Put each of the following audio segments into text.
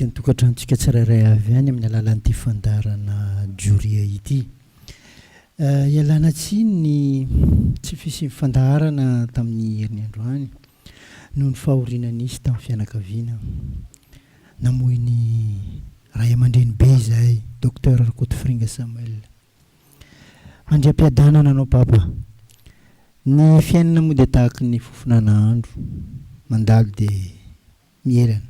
mitsidika ny tokantranontsika tsirairay avy any amin'ny alalan'ity fandaharana Joria ity. Ialana tsiny ny tsy fisian'ny fandaharana tamin'ny heriny androany noho ny fahoriana nisy tamin'ny fianakaviana. Namoy ny ray aman-dreny be izahay, Docteur Rakotofiringa Samuel. Andriampiadanana anao Papa. Ny fiainana moa dia tahaky ny fofonan'andro, mandalo dia mihelana.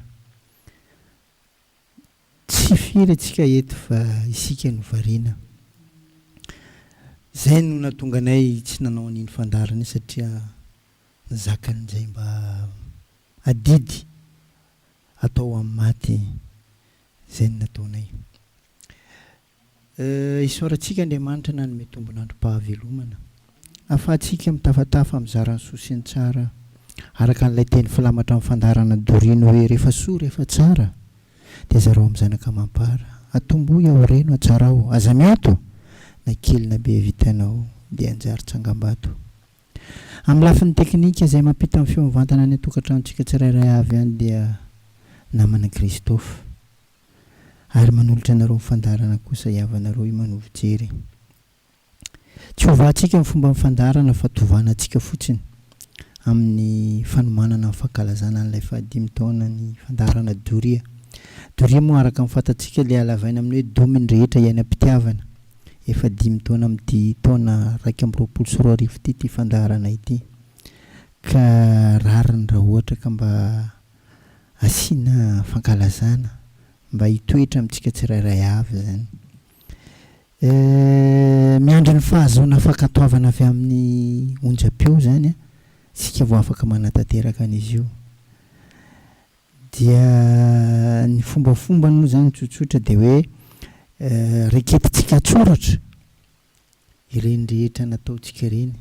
Tsy firy antsika eto fa isika no variana. Izay no nahatonga anay tsy nanao an'iny fandaharana iny satria nizaka an'izay mba adidy atao amin'ny maty izay no nataonay. Isaorantsika Andriamanitra nanome tombon'androm-pahavelomana ahafahantsika mitafatafa mizara ny soa sy ny tsara araka an'ilay teny filamatra amin'ny fandaharana Dorino hoe rehefa soa rehefa tsara dia zarao amin'ny zanaka amam-para atombohy aoreno atsarao aza miato na kely na be vitanao dia hanjary tsangambato Amin'ny lafiny teknika izay mampita ny feo mivantana any an-tokantranontsika tsirairay avy any dia namana Christophe. Ary manolotra anareo ny fandaharana kosa hihavanareo i Manovojery. Tsy hovantsika ny fomban'ny fandaharana fa tovanantsika fotsiny amin'ny fanomanana ny fankalazana an'ilay fahadimy taona ny fandaharana Doria. Doria moa araka ny fantatsika ilay halavaina amin'ny hoe domy ny rehetra hiainam-pitiavana. Efa dimy taona amin'ity taona 2021 ity ity fandaharana ity ka rariny raha ohatra ka mba asiana fankalazana mba hitoetra amintsika tsirairay avy izany. Miandry ny fahazoana fankatoavana avy amin'ny onjam-peo izany isika vao afaka manatanteraka an'izy io. Dia ny fombafombany moa izany tsotsotra dia hoe reketintsika an-tsoratra ireny rehetra nataontsika ireny.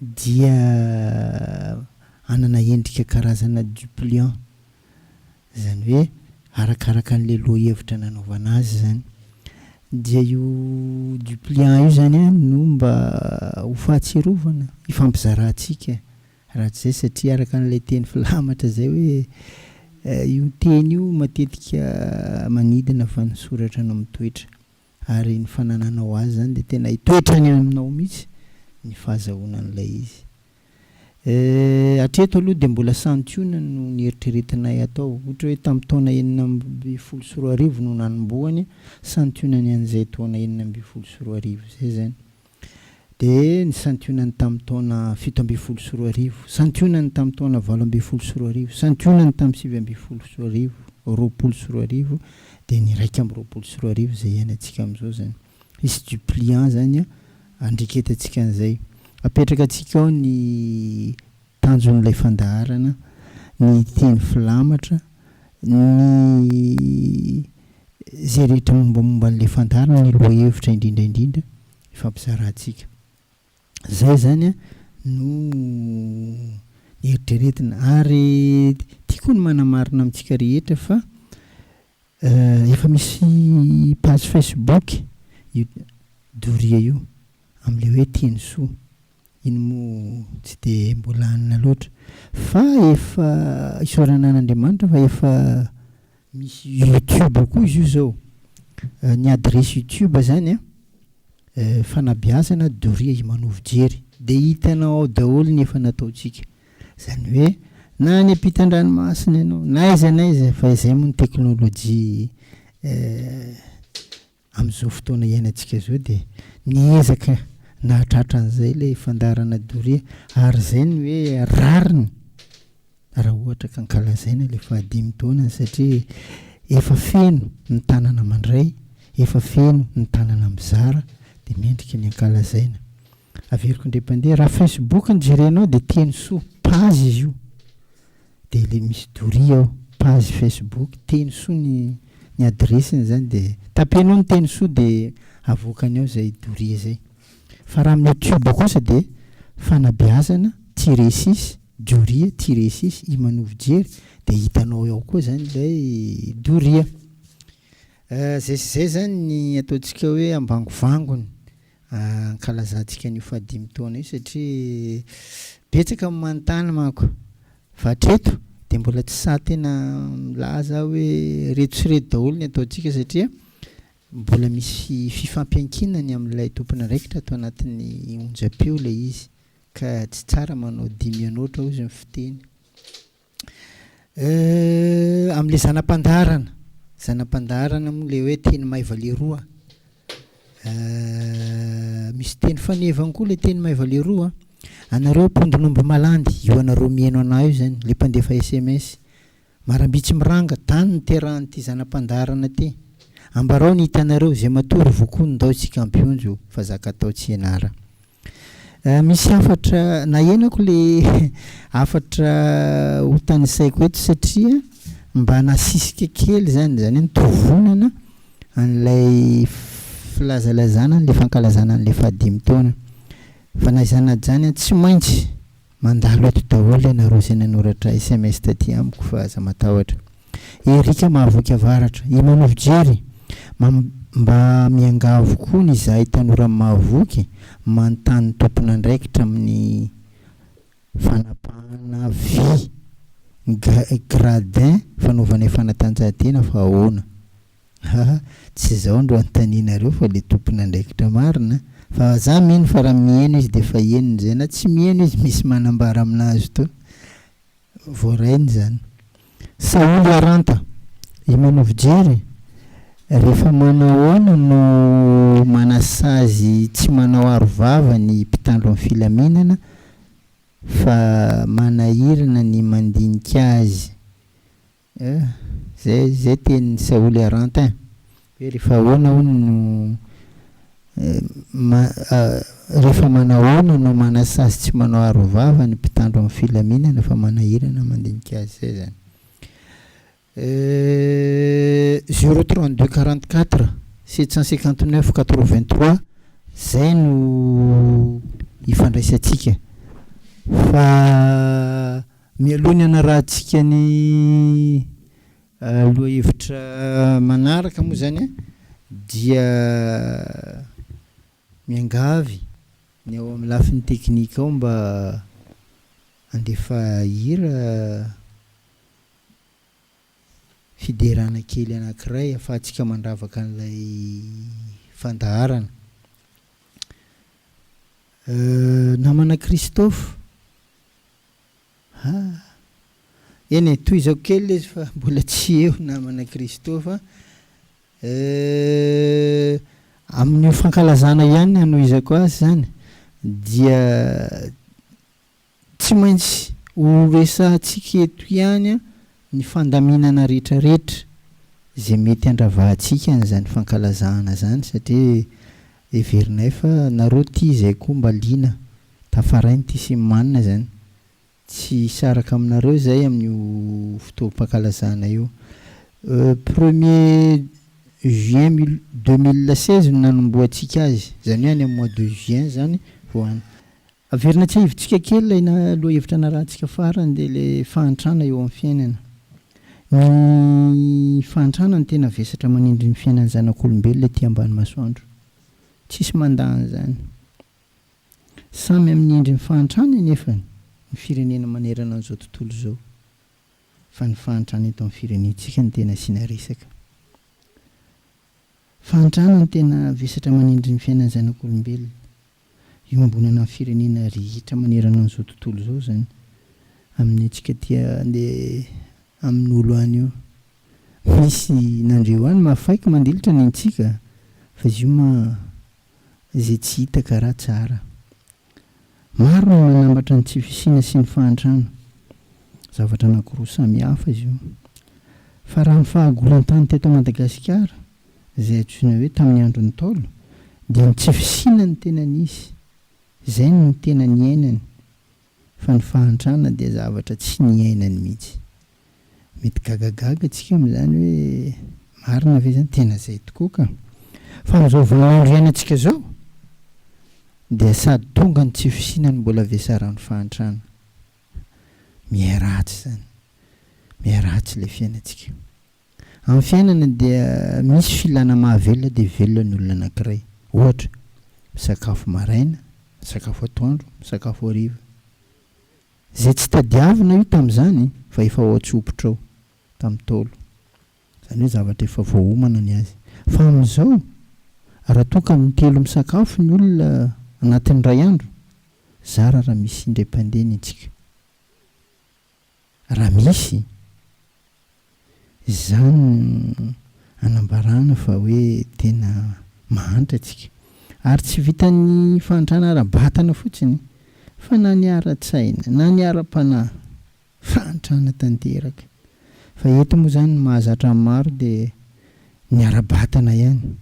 dia hanana endrika karazana dupliant, izany hoe arakaraka an'ilay lohahevitra nanaovana azy izany. Dia io dupliant io izany no mba ho fahatsiarovana hifampizarantsika rahatrizay satria araka an'ilay teny filamatra izay hoe io teny io matetika manidina fa ny soratra no mitoetra. Ary ny fanananao azy izany dia tena hitoetra any aminao mihitsy ny fahazahoana an'ilay izy. Eh, hatreto aloha dia mbola santionany no nieritreretinay hatao. Ohatra hoe tamin'ny taona 2016 no nanombohany, santionany an'izay taona 2016 izay izany. Dia ny santionany tamin'ny taona 2017, santionany tamin'ny taona 2018, santionany tamin'ny 2019, 2020, dia ny 2021 izay iainantsika amin'izao izany. Hisy dupliant izany andreketantsika an'izay. Apetraka antsika ao ny tanjon'ilay fandaharana, ny teny filamatra, ny izay rehetra mombamomba an'ilay fandaharana, ny lohahevitra indrindra indrindra ifampizarantsika. Izay izany no eritreretina ary tiako ny manamarina amintsika rehetra fa efa misy page Facebook io doria io amin'ilay hoe teny soa. Iny moa tsy dia mbola hanina loatra fa efa isaorana an'Andriamanitra fa efa misy youtube koa izy io zao. Ny adiresy youtube zany an, fanabeazana doria imanovo jery dia hitanao ao daholo ny efa nataontsika. Izany hoe na any ampitan-dranomasina ianao na aiza na aiza fa izay moa ny teknolojia Amin'izao fotoana iainantsika izao dia niezaka nahatratra an'izay ilay fandaharana doria ary izay no hoe rariny raha ohatra ka ankalazaina ilay fahadimy taonany satria efa feno ny tanana mandray, efa feno ny tanana mizara dia mendrika ny ankalazaina. Averiko indray mpandeha, raha Facebook no jerenao dia teny soa, page izy io. Dia ilay misy doria ao, page Facebook, teny soa ny ny adiresiny izany dia tapenao ny teny soa dia avoakany ao izay doria izay. Fa raha amin'ny youtube kosa dia fanabeazana tiret six doria tiret six i manovo jery dia hitanao ao koa izany ilay doria. Izay sy izay izany ny ataontsika hoe ambangovangony ankalazantsika an'io fahadimy taona io satria betsaka ny manontany manko fa hatreto Dia mbola tsy sahy tena milaza aho hoe ireto sy ireto daholo ny ataontsika satria mbola misy fifampiankinany amin'ilay tompon'andraikitra ato anatin'ny onjam-peo ilay izy ka tsy tsara manao dimy anoatra hozy ny fiteny. Euh, amin'ilay zana-pandaharana, zana-pandaharana moa ilay hoe teny maiva leroa. Euh, misy teny faneva koa ilay teny maiva leroa. Anareo mpondron'omby malandy, io anareo mihaino anah io zany, ilay mpandefa sms. Marambitsy miranga, tany niterahan'ity zana-pandaharana ty. Ambarao ny hitanareo, izay matory vokoa ndao isika hampionjo fa zaka atao tsy ianara. Misy hafatra nahenako le hafatra ho tanisaiko eto satria mba nasisika kely zany, zany hoe nitovonana an'ilay filazalazana an'ilay fankalazana an'ilay fahadimy taona. Fa na izany na izany an, tsy maintsy mandalo eto daholo ianareo izay nanoratra sms taty amiko fa aza matahotra. Eric Mahavoky Avaratra, i Manovo Jery, mba miangavy koa ny izahay tanoran'i Mahavoky manontany ny tompon'andraikitra amin'ny fanapahana vy gradin fanaovanay fanatanjahantena fa ahoana? Haha, tsy izao ndro anontanianareo fa le tompon'andraikitra marina fa za mino fa raha miheno izy de efa henony zay na tsy miheno izy misy manambara aminazy to. Voarainy izany. Saholy Aranta, i Manovijery, rehefa manahoana no manasazy tsy manao aro vava ny mpitandro ny filaminana fa manahirana ny mandinika azy. Eh, zay zay tenin'i Saholy Aranta eh. Hoe rehefa ahoana hono no ma rehefa manahoana no manasazy tsy manao aro vava ny mpitandro amin'ny filaminana fa manahirana mandinika azy zay zany. Zéro 32 44 759 83 zay no ifandraisantsika fa mialoha ny hanarahantsika ny Lohahevitra manaraka moa izany dia miangavy ny ao amin'ny lafiny teknika ao mba handefa hira fiderana kely anankiray ahafahantsika mandravaka an'ilay fandaharana. Namana Christophe. Ha! Eny e, tohizako kely ilay izy fa mbola tsy eo namana Christophe a. Euh, amin'io fankalazana ihany no hanohizako azy izany dia tsy maintsy ho resahantsika eto ihany ny fandaminana rehetrarehetra izay mety handravahantsika an'izany fankalazana izany satria heverinay fa nareo tia izay koa mba liana Tafarainy ity sy manina izany. Tsy hisaraka aminareo izay amin'io fotoam-pankalazana io. Premier juin mil 2016 no nanombohantsika azy, izany hoe any amin'ny mois de juin izany vao any. Averina tsiahivintsika kely ilay lohahevitra narahantsika farany dia ilay fahantrana eo amin'ny fiainana. Ny fahantrana no tena vesatra manindry ny fiainan'ny zanak'olombelona ety ambany masoandro. Tsisy mandà an'izany. Samy amin'ny endriny fahantrany anefa ny firenena manerana an'izao tontolo izao, fa ny fahantrana eto amin'ny firenentsika no tena asiana resaka. Fahantrana no tena vesatra manindry ny fiainan'ny zanak'olombelona. Iombonana amin'ny firenena rehetra manerana an'izao tontolo izao izany, amin'ny antsika aty andeha amin'olo any io. Misy nandreo any mahafaiky mandilitra ny antsika fa izy io ma izay tsy hita karaha tsara. Maro ny manambatra ny tsy fisiana sy ny fahantrana. Zavatra anankiroa samy hafa izy io. Fa raha ny fahagolan-tany teto Madagasikara, izay antsoina hoe tamin'ny andron'ny Ntaolo, dia ny tsy fisiana no tena nisy. Izay no tena niainany. Fa ny fahantrana dia zavatra tsy niainany mihitsy. Mety gagagaga tsika amin'izany hoe marina ve izany? Tena izay tokoa ka! Fa amin'izao vaninandro iainantsika izao dia sady tonga ny tsy fisiana no mbola vesaran'ny fahantrana. Miharatsy izany. Miharatsy ilay fiainantsika. Amin'ny fiainana dia misy filana mahavelona dia velona ny olona anankiray. Ohatra, misakafo maraina, misakafo atoandro, misakafo hariva. Izay tsy tadiavina io tamin'izany fa efa ao an-tsompitra ao tamin'ny Ntaolo. Izany hoe zavatra efa voaomana ny azy. Fa amin'izao, raha toa ka intelo misakafo ny olona anatin'ny iray andro, zara raha misy indray mpandeha ny antsika. Raha misy, izany no anambarana fa hoe tena mahantra tsika. Ary tsy vitan'ny fahantrana ara-batana fotsiny fa na ny ara-tsaina, na ny ara-panahy, fahantrana tanteraka. Fa eto moa izany ny mahazatra ny maro dia ny ara-batana ihany.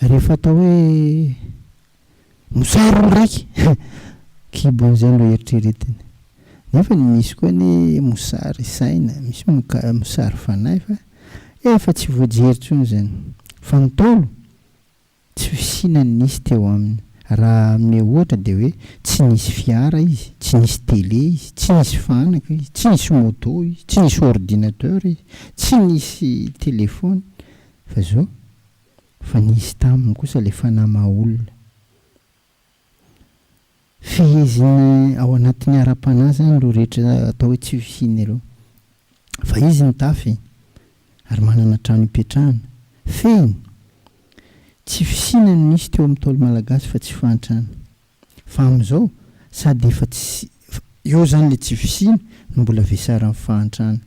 Rehefa atao hoe Mosary olo raiky! Kibo an'izay no eritreretiny. Nefa ny misy koa anie mosary saina, misy mosary fanahy fa efa tsy voajery intsony izany. Fa ny Ntaolo, tsy fisiana ny nisy teo aminy. Raha hanome ohatra dia hoe tsy nisy fiara izy, tsy nisy télé izy, tsy nisy fanaka izy, tsy nisy moto izy, tsy nisy ordinateur izy, tsy nisy téléphone. Fa zao, Fa nisy taminy kosa ilay fanahy maha olona. Feheziny ao anatin'ny ara-panahy izany ireo rehetra atao hoe tsy fisiana ireo. Fa izy nitafy ary manana trano ipetrahana. Fehiny, tsy fisiana no nisy teo amin'ny Ntaolo Malagasy fa tsy fahantrana. Fa amin'izao, sady efa tsy, eo izany ilay tsy fisiana no mbola vesaran'ny fahantrana.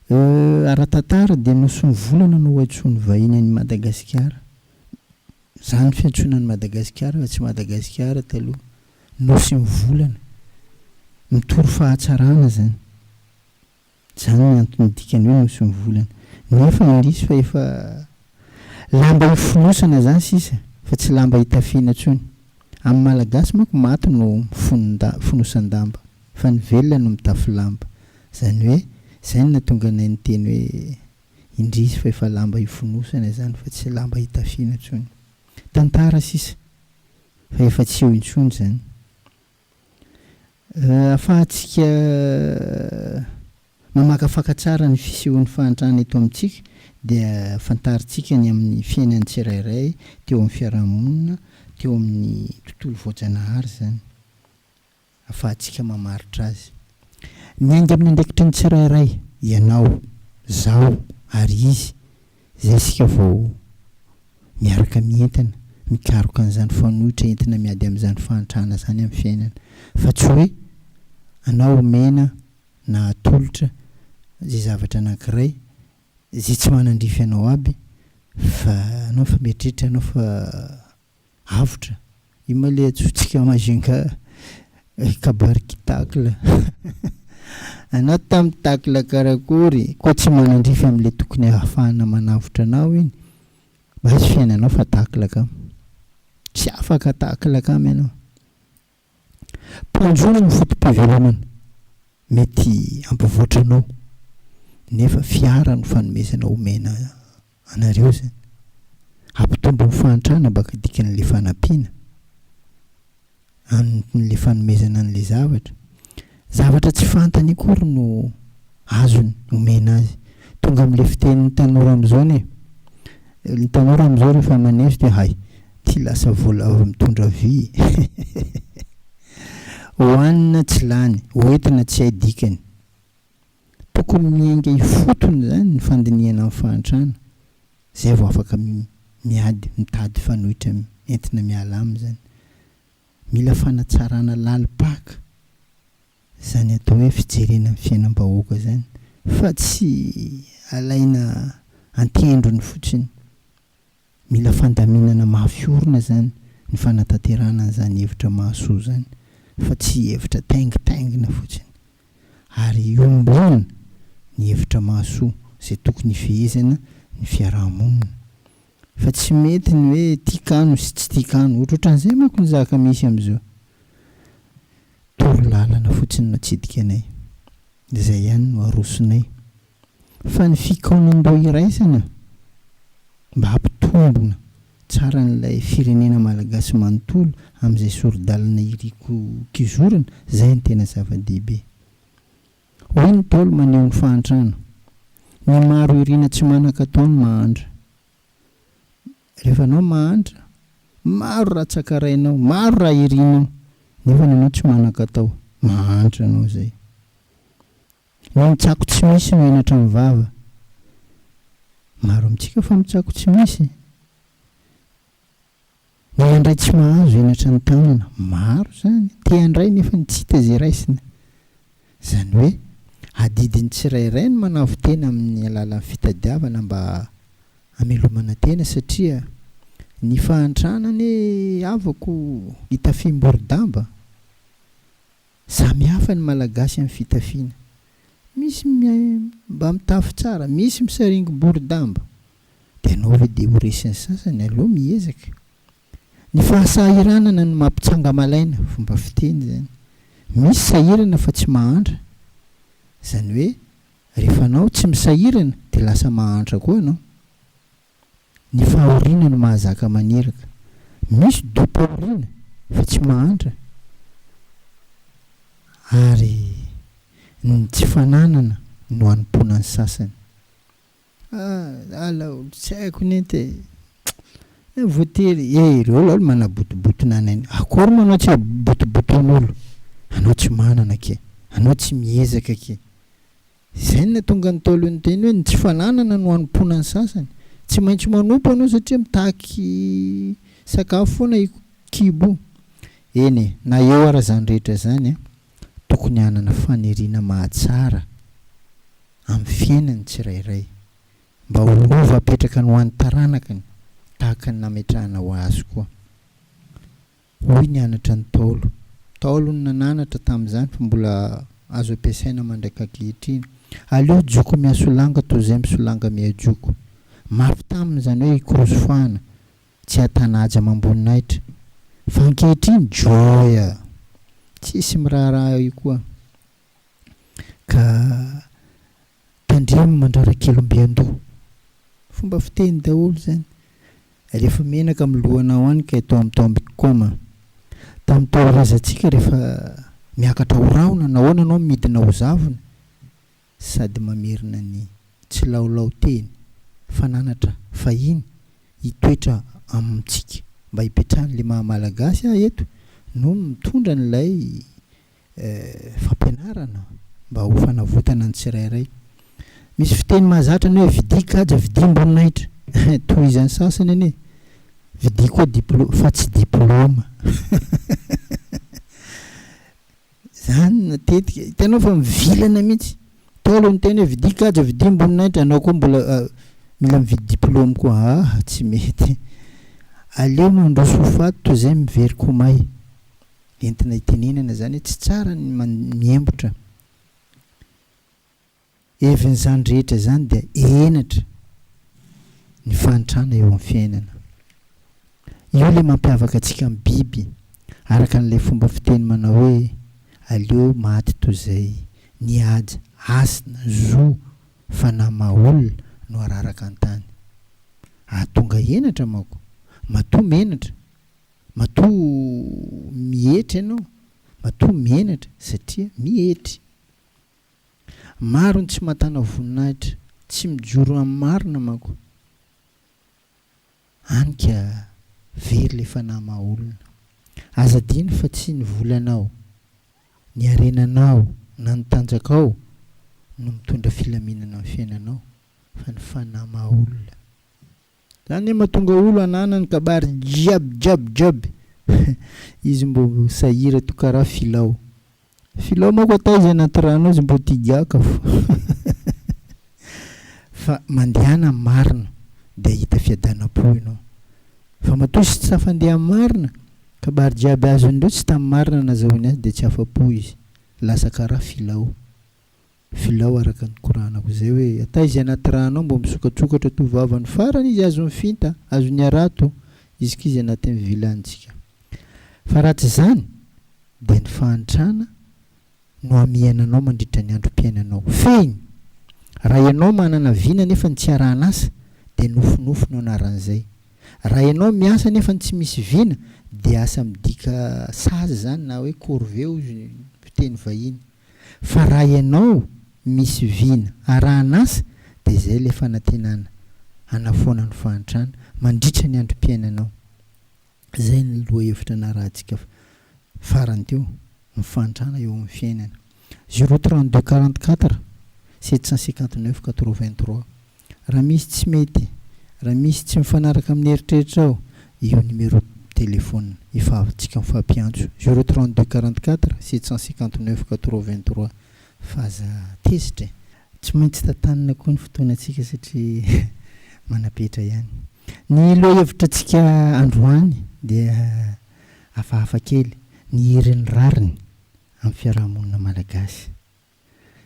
Ara-tantara dia Nosy ny Volana no antsoin'ny vahiny an'i Madagasikara. Izany fiantsoana an'i Madagasikara fa tsy Madagasikara taloha. Nosy ny Volana. Mitory fahatsarana izany. Izany ny antony dikany hoe Nosy ny Volana. Nefa indrisy fa efa lamba ifonosana izany sisa fa tsy lamba itafiana intsony. Amin'ny Malagasy manko maty no fonosan-damba fa ny velona no mitafy lamba. Izany hoe, izay no nahatonga anay niteny hoe indrisy fa efa lamba ifonosana izany fa tsy lamba itafiana intsony. Tantara sisa fa efa tsy eo intsony izany. Ahafahantsika mamakafaka tsara ny fisehon'ny fahantrana eto amintsika dia fantarintsika ny amin'ny fiainan'ny tsirairay teo amin'ny fiarahamonina, teo amin'ny tontolo voajanahary izany. afahantsika mamaritra azy. Miainga amin'ny andraikitry ny tsirairay, ianao, zaho ary izy, izay isika vao miaraka mientana, mikaroka an'izany fanoitra entina miady amin'izany fahantrana izany amin'ny fiainana. Fa tsy hoe anao omena na atolotra izay zavatra anankiray izay tsy manandrify anao aby fa anao fa mieritreritra anao fa Avotra? Io ma le antsointsika Majunga kabary kitacle. Anao tam tacle karakory koa tsy manandrify amle tokony ahafahana manavotra anao iny basy fiainanao fa tacle kam. Tsy afaka tacle kam ianao. Mpanjono ny foto-pivelomana mety hampivoatra anao nefa fiara no fanomezana omena anareo zany. Hampitombo ny fahantrana baka dikan'le fanampiana an'le fanomezana an'le zavatra. Zavatra tsy fantany akory no azony omena azy. Tonga amin'le fitenin'ny tanora amin'izao anie. Ny tanora amin'izao rehefa maneso dia hay, ty lasa voalavo mitondra vy. Hohanina tsy lany, hoentina tsy hay dikany. Tokony miainga ifotony izany ny fandinihana ny fahantrana, izay vao afaka miady, mitady fanoitra entina miala aminy izany. Mila fanatsarana lalim-paka izany atao hoe fijerena ny fiainam-bahoaka izany fa tsy alaina an-tendrony fotsiny. Mila fandaminana mafy orina izany ny fanatanterahana an'izany hevitra mahasoa izany fa tsy hevitra taingitaingina fotsiny. Ary iombonana ny hevitra mahasoa izay tokony hifehezana ny fiaraha-monina. Fa tsy mety ny hoe tia kano sy tsy tia kano. Ohatrohatran'izay manko ny zaka misy amin'izao. Toro lalana fotsiny no atsidika anay. Izay ihany no arosonay. Fa ny fikaonan-doha iraisana mba hampitombona tsara an'ilay firenena malagasy manontolo amin'izay sori-dalana iriko kizorana, izay no tena zava-dehibe. Hoy ny Ntaolo maneho ny fahantrana, Ny maro irina tsy manan-katao ny mahantra. Rehefa anao mahantra, maro raha tsakarainao, maro raha irinao, nefa ny anao tsy manan-katao. Mahantra anao izay. Ny mitsako tsy misy no henatra ny vava. Maro amintsika fa mitsako tsy misy. Ny handray tsy mahazo henatra ny tanana. Maro izany. Te handray nefa ny tsy hita izay raisina. Izany hoe adidin'ny tsirairay ny manavo-tena amin'ny alalan'ny fitadiavana mba hamelomana tena satria ny fahantrana anie havako itafiam-borodamba. Samy hafa ny Malagasy amin'ny fitafiana. Misy mba mitafy tsara, misy misaringo boridamba. Dia ianao ve dia ho resin'ny sasany? Aleo miezaka. Ny fahasahiranana no mampitsanga-malaina, fomba fiteny izany. Misy sahirana fa tsy mahantra. Izany hoe rehefa anao tsy misahirana dia lasa mahantra koa ianao. Ny fahoriana no mahazaka maniraka. Misy dom-pahoriana fa tsy mahantra ary ny tsy fananana no anompoana ny sasany. Ah za laolo tsy haiko nenty e! Voatery e ireo laolo manabotobotona anay. Akory moa anao tsy abotoboton'olo? Anao tsy manana akia, anao tsy miezaka akia. Izay no nahatonga ny Ntaolo niteny hoe ny tsy fananana no hanompoana ny sasany. Tsy maintsy manompo ianao satria mitaky sakafo foana io kibo io. Eny e, na eo ara izany rehetra izany an, tokony hanana faniriana mahatsara amin'ny fiainany ny tsirairay mba ho lova apetraka ny ho an'ny taranakany tahaka ny nametrahana ho azy koa. Hoy ny anatra ny Ntaolo. Ntaolo no nananatra tamin'izany fa mbola azo ampiasaina mandrak'ankehitriny. Aleo joko mihasolanga toy izay misolanga mihajoko. Mafy taminy izany hoe hikorosofahana, tsy hatana haja amam-boninahitra. Fa ankehitriny joy a! Tsisy miraharaha io koa. Ka tandremo mandrarakely omby an-doha. Fomba fiteny daholo izany. Alefa menaka amin'ny lohanao any kay tao amin'ny tombe coma. Tamin'ny tao razantsika rehefa miakatra ho rahona nahoana anao midina ho zavona? Sady mamerina ny tsilaolao teny fananatra fahiny hitoetra amintsika mba hipetrahan'ny le maha malagasy aho eto no mitondra an'ilay fampianarana mba ho fanavotana ny tsirairay. Misy fiteny mahazatra ny hoe vidia kaja vidiam-boninahitra. Tohizan'ny sasany anie, vidia koa diplo fa tsy diplaoma. Zany matetika, hitanao fa mivilana mihitsy. Ntaolo niteny hoe vidia kaja vidiam-boninahitra, anao koa mbola mila mividy diplaoma koa. Aha, tsy mety. Aleo mandroso ho faty toy izay miverin-ko may. Entina itenenana izany hoe tsy tsara ny mihembotra. Hevin'izany rehetra izany dia henatra ny fahantrana eo amin'ny fiainana. Io ilay mampiavaka antsika amin'ny biby, araka an'ilay fomba fiteny manao hoe aleo maty toy izay ny haja, hasina, zo, fanahy maha olona no araraka an-tany. Ahatonga henatra manko. Matoa menatra Matoa mietry ianao, matoa menatra satria mietry. Maro ny tsy mahatana voninahitra, tsy mijoro amin'ny marina manko. Any ka very ilay fanahy maha olona. Aza adino fa tsy ny volanao, ny harenanao na ny tanjakao no mitondra filaminana amin'ny fiainanao fa ny fanahy maha olona. Zany ne mahatonga olo ananany kabary jiaby jiaby jiaby izy mbo sahira to karaha filao. Filao manko ata izy anaty rano ao izy mbo tia giaka fo. Fa mandehana am marina de ahita fiadanam-po enao. Fa matoa izy tsy tafandeha am marina, kabary jiaby azony reo tsy tam marina nazahoany azy de tsy afa-po izy. Lasa karaha filao. Filao araka ny koranako izay hoe ata izy anaty rano ao mbo misokatsokatra toa vavany farany izy azon'ny finta, azon'ny harato, izy koa izy anatin'ny vilanintsika. Fa raha tsy izany dia ny fahantrana no hamihana anao mandritra ny androm-piainanao. Fehiny, raha ianao manana vina nefa ny tsy arahan'asa dia nofinofy no anaran'izay. Raha ianao miasa nefa ny tsy misy vina dia asa midika sazy izany na hoe corvée hozy ny fiteny vahiny. Fa raha ianao misy vina arahan'asa dia izay ilay fanantenana hanafoana ny fahantrana mandritra ny androm-piainanao. Izay ny lohahevitra narahantsika farany teo. ny fahantrana eo amin'ny fiainana. Zéro 32 44 759 83 Raha misy tsy mety, raha misy tsy mifanaraka amin'ny eritreritrao, io numéro téléphone ifahavantsika mifampiantso, zéro 32 44 759 83 fa aza tezitra e! Tsy maintsy tantanina koa ny fotoanantsika satria manam-petra ihany. Ny lohahevitra antsika androany dia hafahafa kely, ny herin'ny rariny amin'ny fiarahamonina malagasy.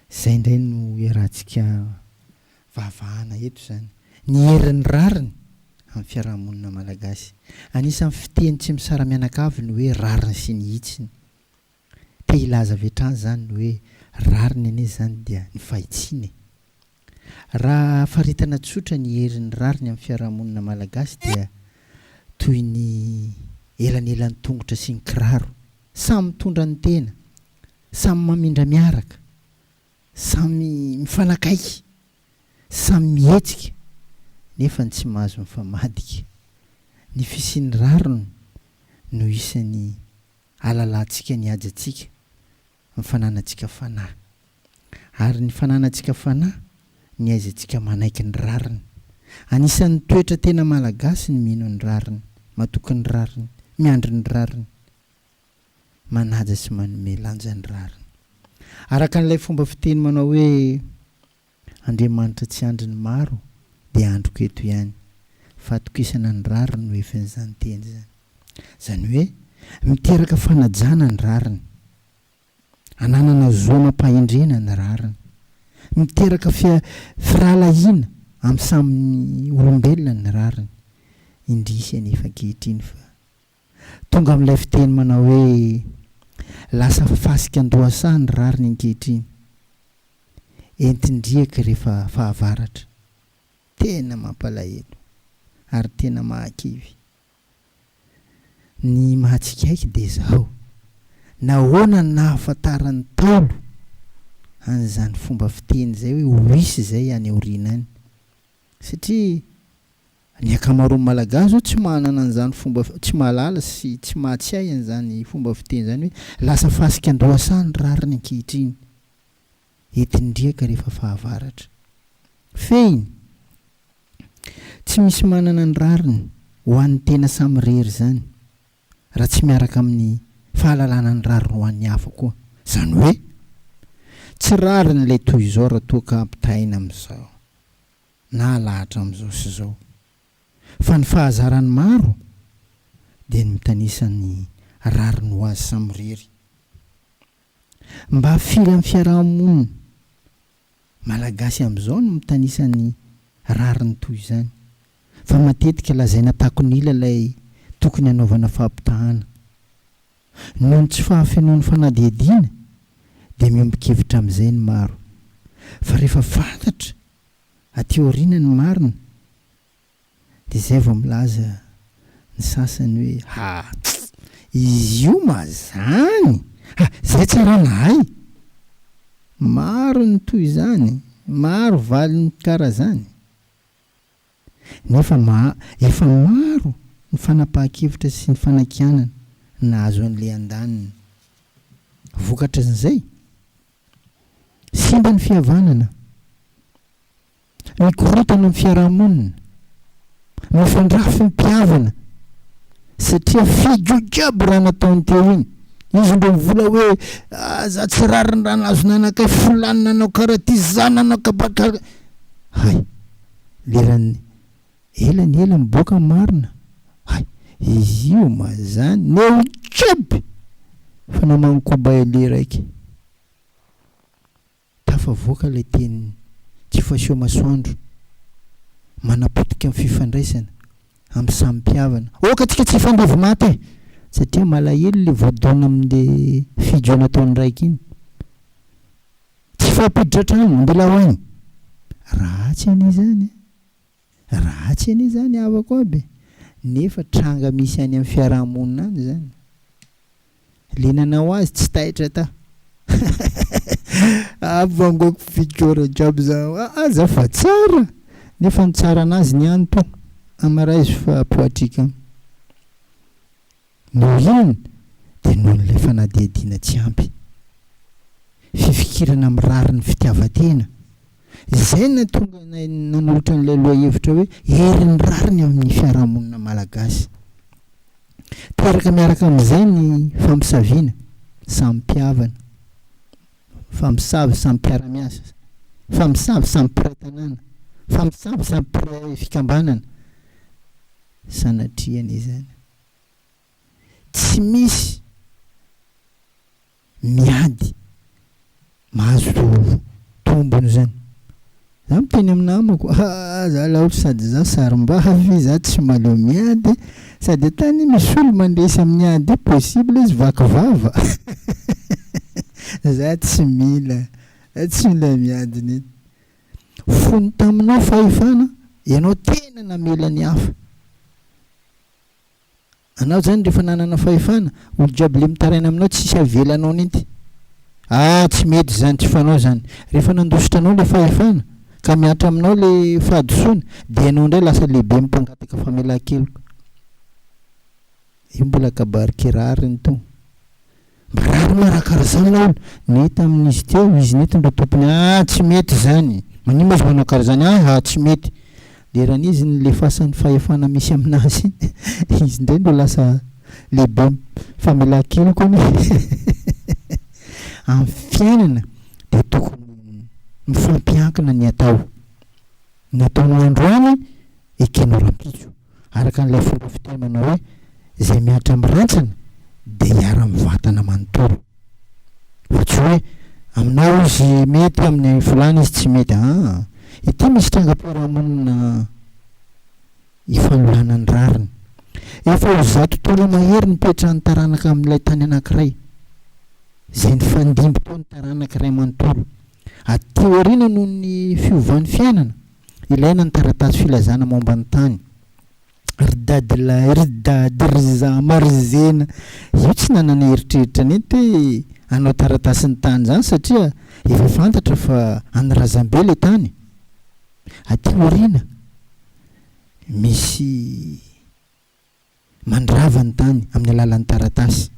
Izay indray no iarahantsika vahavahana eto izany. Ny herin'ny rariny amin'ny fiarahamonina malagasy. Anisan'ny fiteny tsy misara-mianakavy ny hoe rariny sy ny hitsiny. Te hilaza avy hatrany izany ny hoe rariny anie izany dia ny fahitsiana e. Raha faritana tsotra ny herin'ny rariny amin'ny fiarahamonina malagasy dia toy ny elanelan'ny tongotra sy ny kiraro, samy mitondra ny tena, samy mamindra miaraka, samy mifanakaiky, samy mihetsika nefa ny tsy mahazo mifamadika. Ny fisian'ny rariny no isan'ny Ahalalantsika ny hajantsika ny fananantsika fanahy. Ary ny fananantsika fanahy ny ahaizantsika manaiky ny rariny. Anisan'ny toetra tena Malagasy ny mino ny rariny, matoky ny rariny, miandry ny rariny, manaja sy manome lanja ny rariny. Araka an'ilay fomba fiteny manao hoe Andriamanitra tsy andry ny maro dia andriko eto ihany. Fahatokisana ny rariny no efin'izany teny izany. Izany hoe miteraka fanajana ny rariny. Ananana zo amam-pahendrena ny rariny. Miteraka firahalahiana amin'ny samy olombelona ny rariny. Indrisy anefa ankehitriny fa tonga amin'ilay fiteny manao hoe lasa fasika an-dohasaha ny rariny ankehitriny. Entin-driaka rehefa fahavaratra. Tena mampalahelo ary tena mahakivy. Ny mahatsikaiky dia izao, nahoana no nahafantaran'ny Ntaolo an'izany fomba fiteny izay hoe ho hisy izay any aoriana any? Satria ny ankamaroan'ny Malagasy izao tsy manana an'izany fomba, tsy mahalala sy tsy mahatsiahy an'izany fomba fiteny izany hoe lasa fasika an-dohasaha ny rariny ankehitriny. Entin-driaka rehefa fahavaratra. Fehiny, Tsy misy manana ny rariny ho an'ny tena samirery izany raha tsy miaraka amin'ny fahalalana ny rariny ho an'ny hafa koa. Izany hoe, tsy rariny ilay toy izao raha toa ka ampitahaina amin'izao na alahatra amin'izao sy izao. Fa ny fahazaran'ny maro dia ny mitanisa ny rariny ho azy samirery. Mba firy amin'ny fiaraha-monina Malagasy amin'izao no mitanisa ny rariny toy izany? Fa matetika lazaina takon'ila ilay tokony hanaovana fampitahana. Noho ny tsy fahafenoan'ny fanadihadiana dia miombon-kevitra amin'izay ny maro. Fa rehefa fantatra aty aoriana ny marina Dia izay vao milaza ny sasany hoe ha! Izy io ma zany! Ha! Zay tsy raha nahay! Maro ny toy izany, maro valiny karaha zany. Nefa ma efa maro ny fanapahan-kevitra sy ny fanakianana nahazo an'ilay andaniny. Vokatrin'izay, simba ny fihavanana. Mikorontana ny fiarahamonina, mifandrafy ny mpihavana satria fijo jiaby raha nataony teo iny. Izy ndro mivola hoe ah, za tsy rariny raha nahazo nanakay fulany nanao karaha ty, za nanao kabakara. Hay, leran'ny ela ny ela miboaka ny marina. Hay, izy io ma zany neo jiaby fa naman'ny kobay le raiky. Tafavoaka ilay teny tsy faseho masoandro manapotika ny fifandraisana amin'ny samy mpihavana. Aoka tsika tsy hifandevy maty e! Satria malahelo le voadona amin'le fijo nataony raika iny. Tsy fampiditra trano, mbola ho any. Ratsy anie izany e! Ratsy anie izany havako aby e! Nefa tranga misy any amin'ny fiaraha-monina any izany. Le nanao azy tsy taitra ta. Avangoako fikora jiaby za aa za fa tsara nefa ny tsara anazy niany to amaraizo fa poitrika noho inona de noho le. fanadihadiana tsy ampy. Fifikirana amin'ny rariny fitiavan-tena. Izay no nahatonga anay nanolotra an'ilay lohahevitra hoe herin'ny rariny amin'ny fiarahamonina malagasy. Teraka miaraka amin'izay ny fampisaviana, samy mpihavana, fampisavy samy mpiara-miasa, fampisavy samy mpiray tanàna, fampisavy samy mpiray fikambanana. Sanatria anie izany. Tsy misy miady mahazo tombony zany. Za miteny amin'ny namako, ah za laolo sady za sarim-bavy, za tsy mahaleo miady, sady atany misy olo mandresy amin'ny ady io possible izy vaky vava, za tsy mila, za tsy mila miady neny. Fony taminao fahefana, ianao tena namela ny hafa. Anao zany rehefa nanana fahefana, olo jiaby le mitaraina aminao tsisy avelanao ninty. Ah tsy mety zany, tsy fanao zany. Rehefa nandositra anao le fahefana, ka mihatra aminao le fahadisoana, de ianao ndray lasa lehibe mpangataka famelan-keloka. Io mbola kabary kirariny to. Marary ma raha karaha zany laolo, nety amin'izy teo izy nety ndro tompony ah tsy mety zany, magnino ma izy manao karaha zany ah tsy mety, leran'izy nilefasany fahefana misy aminazy iny izy ndray no lasa lehibe famelan-keloka anie amin'ny fiainana dia tokony mifampiankina ny atao, ny ataonao androany ekenao rahampitso. Araka an'ilay fomba fiteny manao hoe, izay mihatra amin'ny rantsana dia hiharan'ny vatana manontolo. Fa tsy hoe aminao izy mety, amin'ny filàna izy tsy mety. Aa! Ity misy trangam-piarahamonina ifanolana ny rariny. Efa ho zato taona mahery nipetrahan'ny taranaka amin'ilay tany anankiray, izay nifandimby teo ny taranaka iray manontolo. Aty aoriana noho ny fiovan'ny fiainana, ilaina ny taratasy filazana momba ny tany. Ry dadilahy, ry dady, ry zama, ry zena, io tsy nanana eritreritra nenty hoe hanao taratasin'ny tany izany satria efa fantatra fa an'ny razambe ilay tany. Aty aoriana, misy. Mandrava ny tany amin'ny alalan'ny taratasy.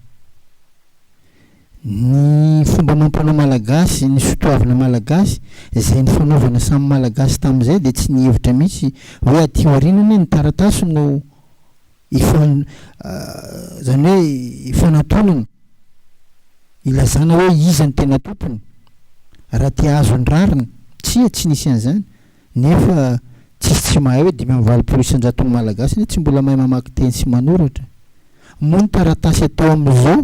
Ny fomba amam-panao malagasy, ny sotoavina malagasy, izay nifanaovana samy malagasy tamin'izay dia tsy nihevitra mihitsy hoe aty aoriana anie ny taratasy no ifan- izany hoe ifanantonana, ilazana hoe iza no tena tompony, raha te hahazo ny rariny. Tsia, tsy nisy an'izany. Nefa tsisy tsy mahay hoe 85% ny Malagasy anie tsy mbola mahay mamaky teny sy manoratra. Moa ny taratasy atao amin'izao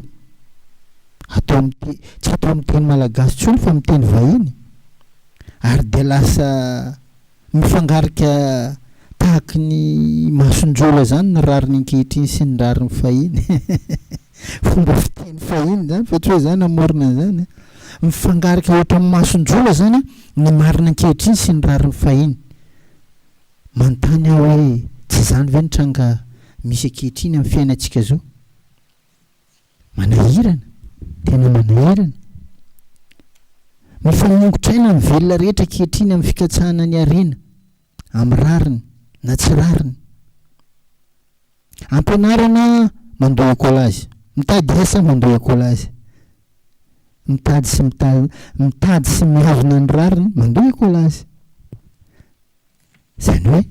atao amin'ny te tsy atao amin'ny teny malagasy intsony fa amin'ny teny vahiny. Ary dia lasa mifangarika tahaky ny masonjola izany ny rariny ankehitriny sy ny rariny fahiny. Fomba fiteny fahiny izany fa tsy hoe izaho namorona an'izany an. Mifangarika ohatran'ny masonjola izany ny marina ankehitriny sy ny rariny fahiny. Manontany aho hoe tsy izany ve ny tranga misy ankehitriny amin'ny fiainantsika izao? Manahirana, tena manahirana. Mifaningotra aina ny velona rehetra ankehitriny amin'ny fikatsahana ny harena, amin'ny rariny na tsy rariny. Ampianarana mandoa écolage. Mitady asa mandoa écolage. Mitady sy mita- mitady sy mihazona ny rariny mandoa écolage. Izany hoe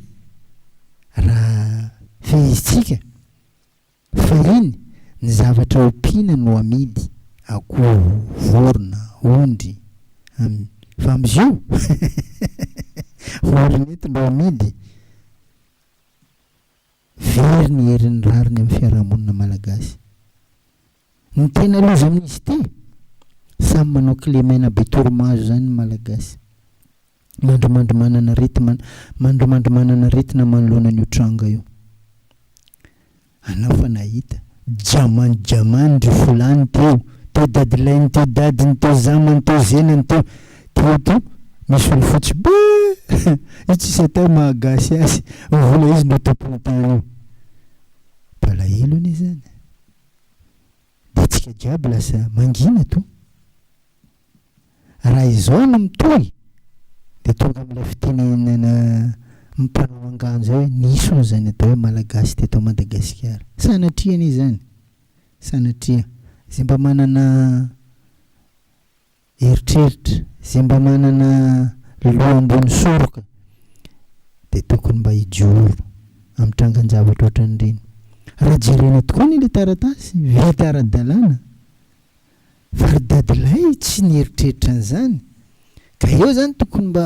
raha fehezintsika fahiny ny zavatra ompiana no amidy, akoho, vorona, ondry, am- fa amizio ornety no amidy. Very ny herin'ny rariny amin'ny fiarahamonina malagasy. Ny tena loza amin'izy ity, samy manao kilemaina be torimaso izany ny malagasy. Mandrimandry manana aretina mandrimandry manana aretina manoloana an'io tranga io. Anao fa nahita, jamany jamany ry folany teo, teo dadilainy teo dadiny teo zamany teo zenany teo, teo to misy olo fotsy be io tsisy atao maha gasy azy, vola izy no tompony tany io. Mpalahelo anie zany. De tsika jiaby lasa mangina to. Raha izao no mitohy dia tonga amin'ilay fitenenana mpanao angano izay hoe nisy hono izany atao hoe Malagasy teto Madagasikara. Sanatria anie izany! Sanatria. Izay mba manana eritreritra, izay mba manana loha ambony soroka dia tokony mba hijoro amin'ny trangan-javatra ohatran'ireny. Raha jerena tokoa anie ilay taratasy, vita ara-dalàna fa ry dadilahy tsy nieritreritra an'izany. Ka eo zany tokony mba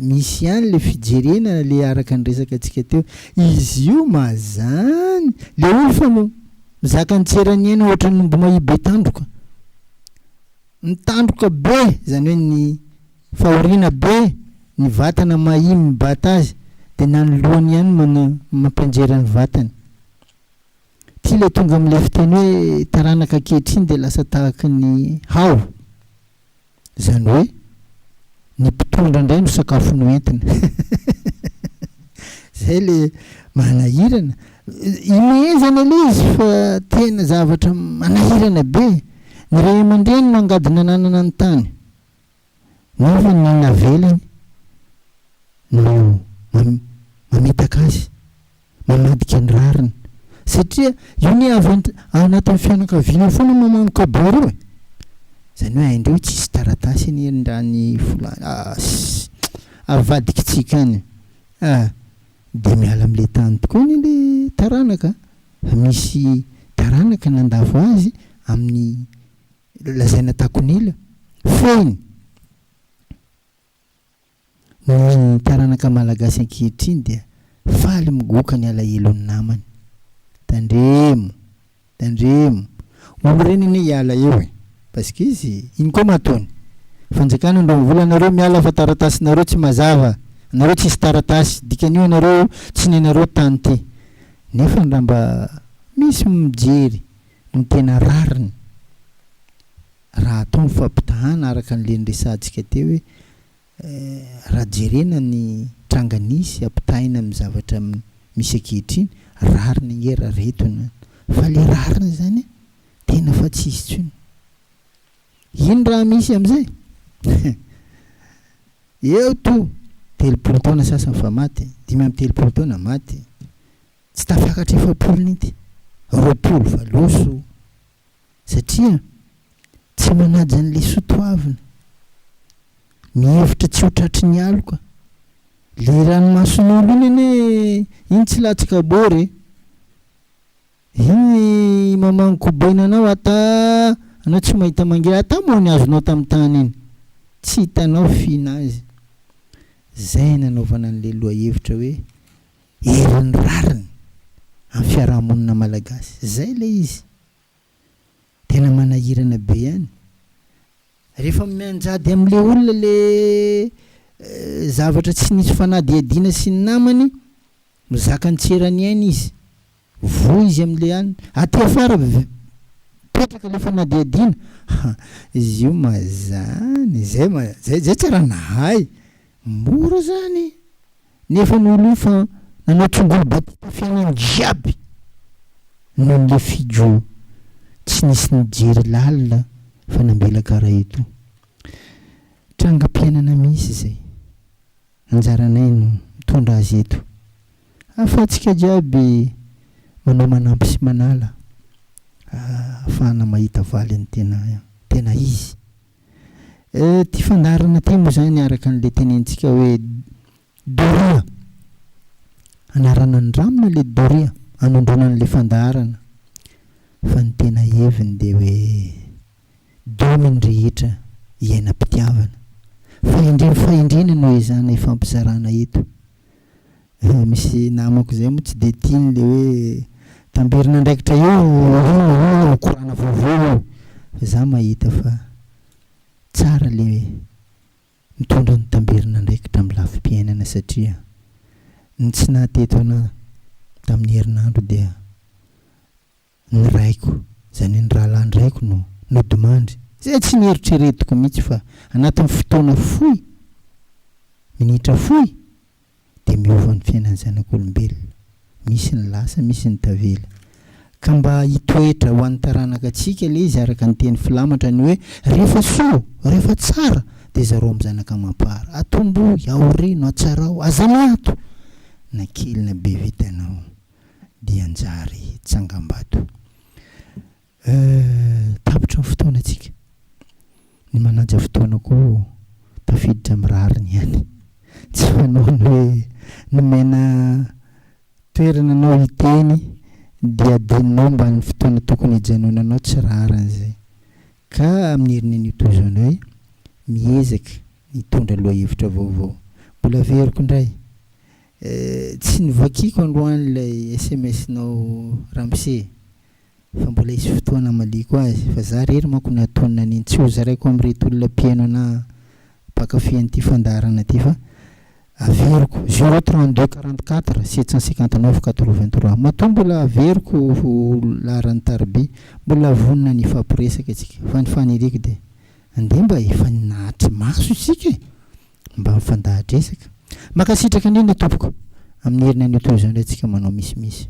misy ihany le fijerena le araka ny resaka antsika teo. Izy io mazany le olo fa mizaka ny tsy eran'ny aina ohatran'ny omby mahia be tandroka. Mitandroka be zany hoe ny fahoriana be, ny vatana mahia mibata azy de na ny lohany ihany mana mampianjera ny vatany. Ty le tonga amle fiteny hoe taranaka ankehitriny de lasa tahaky ny hao. Izany hoe ny mpitondra indray no sakafo noentina. Zay le manahirana. Imehezana le izy fa tena zavatra manahirana be. Ny ray aman-dreny no angady nananana ny tany. Nefa ny navelany no mamitaka azy. Mamadika ny rariny. Satria io anie avy ao anatin'ny fianakaviana ao foana mamono kabary io e. Izany hoe haindreo tsisy taratasy anie ndra ny folany ah avadikitsika any ah. Dia miala amin'ilay tany tokoa anie ilay taranaka fa misy taranaka nandavo azy amin'ny lazaina takon'ila. Fehiny. Ny taranaka malagasy ankehitriny dia faly migoka ny alahelon'ny namany. Tandremo! Tandremo! Olo reny anie hiala eo e! Parce que izy, ino koa ma ataony? Fanjakana androany vola anareo miala fa taratasinareo tsy mazava, anareo tsisy taratasy, dikan'io anareo tsy nenareo tany ty. Nefany raha mba misy mijery ny tena rariny, raha atao ny fampitahana araka an'le niresahantsika teo hoe raha jerena ny tranga nisy ampitahaina amin'ny zavatra misy ankehitriny, rariny ange raha reto ny fa le rariny zany tena fa tsy hisy intsony. Ino raha misy amizay? Eo to 30 taona sasany fa maty, 35 taona maty, tsy tafakatra 40 ninty, 20 fa loso. Satria tsy manaja an'ilay soa toavina. Mihevitra tsy ho tratry ny aloka. Le ranomason'olo iny anie iny tsy latsaka bôry e. Iny mamango kobaina anao ata anao tsy mahita mangira ata moa ny azonao tamin'ny tany iny. Tsy hitanao fihina azy. Zay nanaovana an'le lohahevitra hoe herin'ny rariny amin'ny fiarahamonina malagasy. Zay le izy. Tena manahirana be ihany. Rehefa mianjady amin'le olona le zavatra tsy nisy fanadihadiana sy ny namany, mizaka ny tsy eran'ny ainy izy. Voa izy amin'le any. Aty afara mipetraka le fanadihadiana. Ha, izy io mazany, zay ma, zay zay tsy raha nahay. Mora zany. Nefa ny olo io fa nanao tsongolo batita fiainany jiaby noho le fijo tsy nisy nijery lalina fa nambela kara eto. Trangam-piainana misy izay. Anjaranay no mitondra azy eto. Ahafahantsika jiaby manao manampy sy manala ahafahana mahita valiny tena tena izy. Ity fandaharana ity moa izany araka an'ilay tenenintsika hoe Doria. Anarana andramina ilay Doria, anondroana an'ilay fandaharana. Fa ny tena heviny dia hoe domy ny rehetra hiainam-pitiavana. Fahendrena fahendrena no ezahana ifampizarana eto. Misy namako izay moa tsy dia tiany ilay hoe tamberin'andraikitra io io korana vaovao io. Fa za mahita fa tsara le mitondra ny tamberin'andraikitra amin'ny lafim-piainana satria ny tsy nahateto anah tamin'ny herinandro dia ny raiko, izany hoe ny rahalahin-draiko no nodimandry, izay tsy nieritreretiko mihitsy fa anatin'ny fotoana fohy, minitra fohy dia miova ny fiainan'ny zanak'olombelona. Misy ny lasa, misy ny tavela. Ka mba hitoetra ho an'ny taranaka antsika ilay izy araka ny teny filamatra ny hoe rehefa soa, rehefa tsara dia zarao amin'ny zanaka amam-para. Atombohy, aoreno, atsarao, aza miato na kely na be vitanao. dia hanjary tsangambato. Euh, tapitra. Tapitra ny fotoanantsika. Ny manaja fotoana koa tafiditra amin'ny rariny ihany. Tsy fanao ny hoe nomena toerana anao hiteny dia adinonao mba ny fotoana tokony hijanonanao tsy rariny izay. Ka amin'ny heriny anio toy izao indray, miezaka ny hitondra lohahevitra vaovao. Mbola averiko indray, tsy novakiako androany ilay sms-nao ramose. Fa mbola hisy fotoana hamaliako azy fa za rery manko no hatonina an'iny tsy ho zaraiko amin'ireto olona mpihaino anah mpankafy an'ity fandaharana ity fa averiko zéro trente deux quarante quatre sept cent cinquante neuf quatre vingt trois matoa mbola averiko ho laharan'ny tariby mbola vonona ny hifampiresaka isika fa ny faniriako dia andeha mba hifanatri maso isika e! Mba mifandahadresaka. Mankasitraka indrindra tompoko. Amin'ny heriny anio toy izao indray tsika manao misimisy.